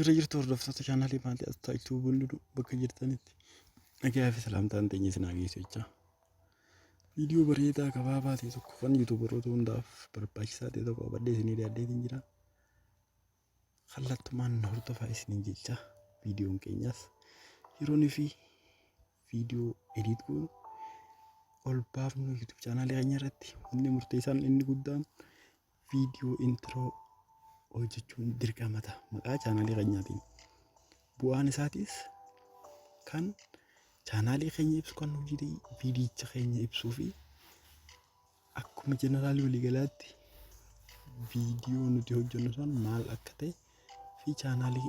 Jirra jirtu, hordoftoota chaanaalii maatii Asxaa Bundudu, bakka jirtanitti nagaa fi salaamtaan teenya isin haa geessu jechaa. Viidiyoo bareedaa gabaabaa ta'e tokko kan YouTuberoota hundaaf barbaachisaa ta'e tokko qabadhee isinii dhiyaadheetiin jira. Kallattumaan na hordofaa isiniin jecha. Viidiyoon keenyas yeroonii fi viidiyoo edit goonu ol baafnu YouTube chaanaalii keenya irratti wanni murteessaan inni guddaan viidiyoo intro hojjechuun dirqama ta'a maqaa chaanaalii keenyaatiin. Bu'aan isaatis kan chaanaalii keenya ibsu, kan hojii viidiyicha keenya ibsuu fi akkuma jeneraalii waliigalaatti viidiyoo nuti hojjennu sun maal akka ta'e fi chaanaalii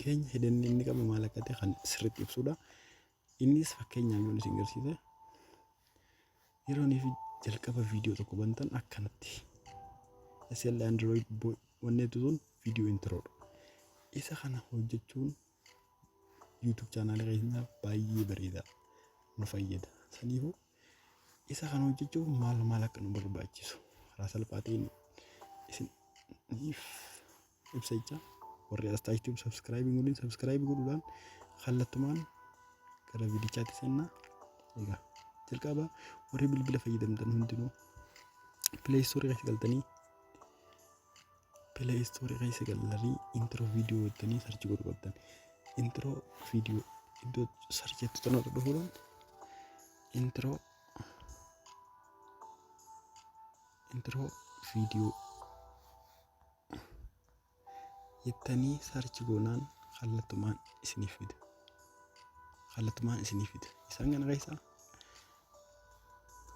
keenya hidhanni inni qabu maal akka ta'e kan sirriitti ibsudha. Innis fakkeenyaaf yoon isin agarsiise, yeroo inni fi jalqaba viidiyoo tokko bantan akkanatti SL Android wanneetu sun viidiyoo introodha. Isa kana hojjechuun YouTube chaanaalii keenyaaf baay'ee bareeda, nu fayyada. Saniifuu isa kana hojjechuuf maal maal akka nu barbaachisu karaa salphaa ta'een isiniif ibsa jecha. Warri as taasisu subscribe godhin, subscribe godhuudhaan kallattumaan gara viidichaatti seenna. Egaa jalqaba warri bilbila fayyadamtan hundinuu Play Store keessa galtanii, Play Store keessa galtanii intro video jettanii search godhuu qabdan. Intro video iddoo search jettu tanarra dhufuudhaan intro video jettanii search goonaan kallattumaan isiniif fida. Kallattumaan isiniif fida. Isaan kana keessaa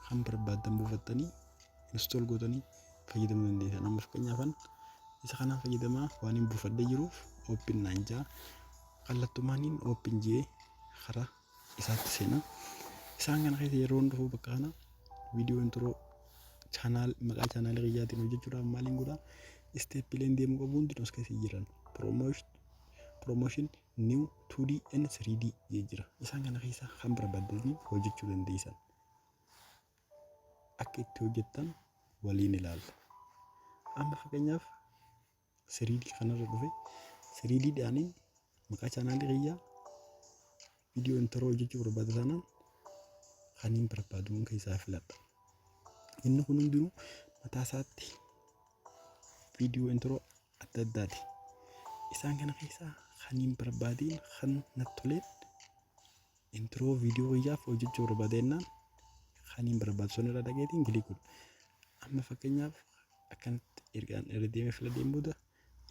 kan barbaaddan buufattanii install gootanii fayyadamuu dandeessan. Amma fakkeenyaaf isa kanaan fayyadamaa waan hin buufadhee jiruuf open naan jaa, kallattumaaniin open jee karaa isaatti seena. Isaan kana keessa yeroo dhufu bakka kana viidiyoo intro channel maqaa chaanaalii kiyyaatiin hojjechuudhaaf maaliin godhaa, steppileen deemuu qabu hundinuu as keessa jiran. Promotion, new, 2D and 3D jee jira. Isaan kana keessa kan barbaaddanii hojjechuu dandeessan. Akka itti hojjettan waliin ilaalla. Amma fakkeenyaaf 3D kanarra dhufe, 3D dhaaniin maqaa chaanaalii kiyyaa viidiyoo intro hojjechuu barbaada taanaan kan hin barbaaduun keessaa filadha. Inni kun hundinuu mataa isaatti viidiyoo intro adda addaati. Isaan kana keessaa kan hin barbaadiin, kan natti toleen intro viidiyoo kiyyaaf hojjechuu barbaadennaan kan hin barbaadu sun irra dhaqeetiin click godha. Amma fakkeenyaaf akkanatti ergaan irra deemee filadheen booda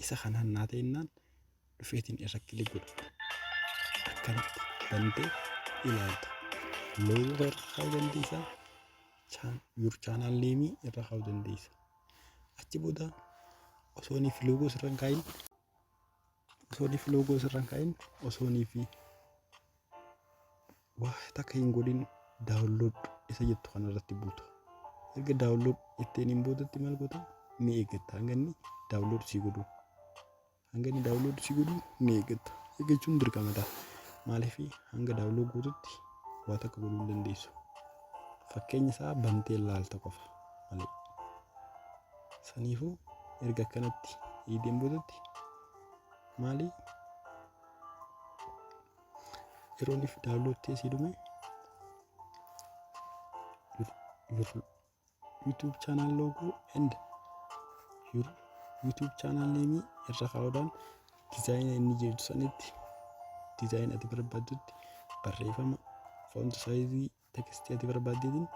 isa kanaan naa ta'ennaan dhufeetiin irra click godha. Akkanatti bantee ilaalta. Loogoo irra kaa'uu dandeessa. Your channel name irra kaa'uu dandeessa. Achi booda osoo inni loogoo sirra hin kaa'in, osoo inni loogoo sirra hin kaa'in, osoo inni fi waa takka hin godhin download isa jettu kanarratti buuta. Erga download ittiin hin boodatti maal goota? Ni eeggatta hanga inni download sii godhu. Hanga inni download sii godhu ni eeggatta. Eeggachuun dirqama ta'a. Maaliif? Hanga download gootutti waa takka godhuu hin dandeessu. Fakkeenya isaa bantee ilaalta qofa malee. Saniifuu erga akkanatti eegdeen boodatti maali, yeroo inni download ta'e sii dhume, your YouTube channel logo and your YouTube channel name irra kaa'uudhaan dizaayina inni jedhu sanitti, dizaayina ati barbaaddutti, barreeffama, font size, textii ati barbaaddeetiin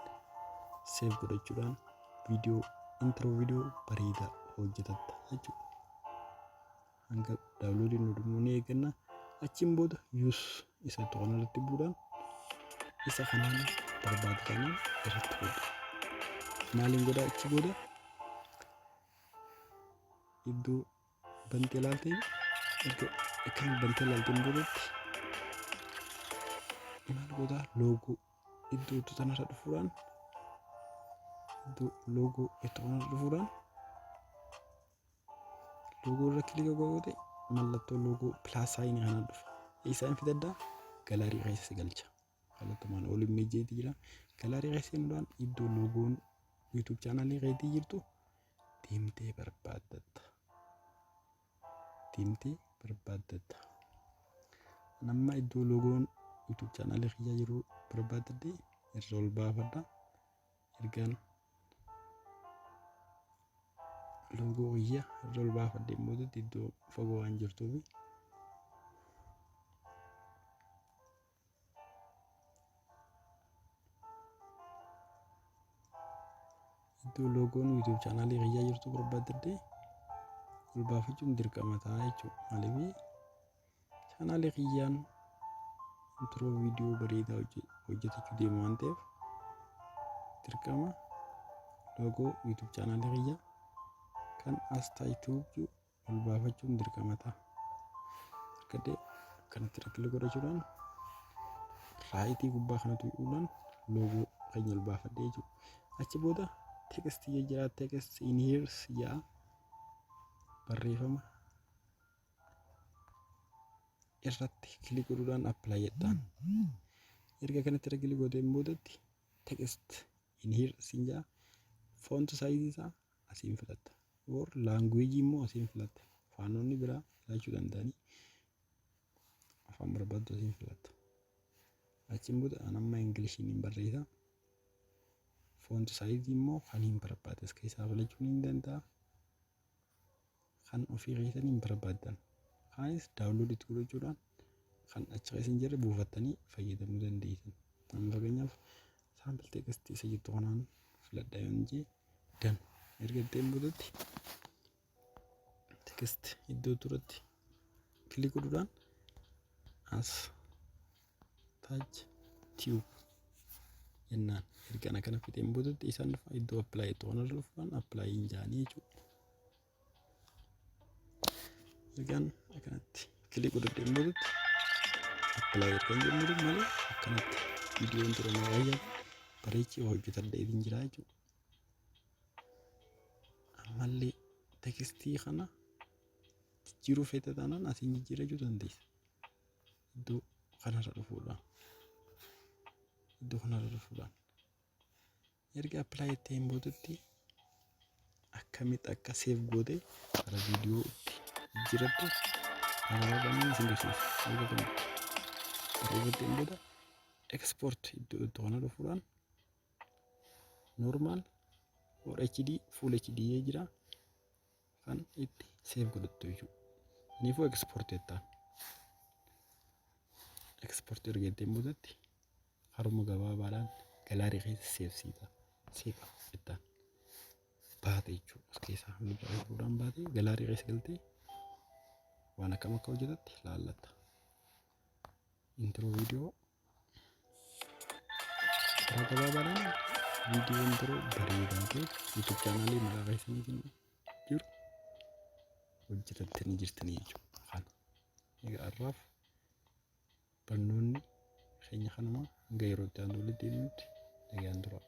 save godhachuudhaan viidiyoo intro viidiyoo bareedaa hojjetatta jechuudha. Hanga downloadiin nu dhumuu ni eegganna. Achiin booda use isa tokko irratti bu'uudhaan isa kanaan barbaadu kanaan irratti godha. Maaliin godha? Achi booda iddoo bantee ilaaltee, erga akkan bantee ilaalteen boodatti maal godha? Loogoo iddoo itti tanarra dhufuudhaan, iddoo loogoo itti kanarra dhufuudhaan loogoo irra click goote, mallattoo loogoo plus signii kanaan dhufa. Isaan fidaddaa gallery keessa si galcha. Kallattumaan ol imageetti jira. Gallery keessa seenuudhaan iddoo loogoon YouTube chaanaalii keetii jirtu deemtee barbaaddatta. Deemtee barbaaddatta. Amma iddoo logoon YouTube channelii kiyyaa jiru barbaaddadde irra ol baafadha. Ergaan loogoo kiyya irra ol baafadheen boodatti iddoo fagoo waan jirtuuf iddoo loogoon YouTube channelii kiyyaa jirtu barbaaddadde ol baafachuun dirqama ta'a jechuudha. Maaliif, channelii kiyyaan intro viidiyoo bareedaa hojjetachuu deema waan ta'eef, dirqama loogoo YouTube channelii kiyyaa kan Astaa YouTube ol baafachuun dirqama ta'a. Argadee akkanatti irra click godhachuudhaan, rightii gubbaa kana tuquudhaan loogoo keenya ol baafadhee jechuudha. Achi booda textii jira, "text in here" jedha, barreeffama irratti click godhuudhaan apply jedhaan. Erga kanatti irra click gooteen boodatti "text in here" siin jedha. Font sizeii isaa asiin filatta. Or languageii immoo asiin filatta. Afaanonni biraa filachuu danda'anii, afaan barbaaddu asiin filatta. Achiin booda an amma Englishiin hin barreessa. Font sizeii immoo kan hin barbaade as keessaa filachuu ni danda'a. Kan ofii keessanii hin barbaaddan. Kaanis download itti godhachuudhaan kan achi keessa hin jirre buufattanii fayyadamuu dandeessan. Amma fakkeenyaaf sample textii isa jettu kanaan filadha yoon jee, dan erga ittiin boodatti text iddoo turatti click godhuudhaan As Touch Tube jennaan. Erga ana kana fixeen boodatti isaan dhufa iddoo apply itti waan dhufuudhaan apply hin jaanii jechuudha. Ergaan akkanatti click godhadheen boodatti, apply erga hin jennu malee, akkanatti viidiyoon ture na wayyaa bareechee hojjetadhee jira jechuudha. Ammallee textii kana jijjiiruu feete taanaan asiin jijjiirachuu dandeessa. Iddoo kanarra dhufuudhaan. Iddoo kanarra dhufuudhaan. Erga apply ta'een boodatti akkamitti akka save goote gara viidiyootti jijjiirattu karaa baay'ee isin garsiisa. Erga kana barreeffatteen booda export iddoo kana dhufuudhaan normal or HD, full HD jira, kan itti save godhattu jechuudha. Kanaafuu export jettaan. Export erga jetteen boodatti haruma gabaabaadhaan gallery keessa save siita. Save jettaan. Baate jechuudha. As keessaa fuudhaan baatee gallery keessa galtee waan akkam akka hojjetatte laallatta. Intro viidiyoo karaa gabaabaadhaan viidiyoo intro bareedaa ta'e YouTube channelii maqaa keessaniitiin jiru hojjetattanii jirtanii jechuudha. Kana egaa har'aaf barnoonni keenya kanuma. Hanga yeroo itti aanu walitti deebinutti nagaan tura.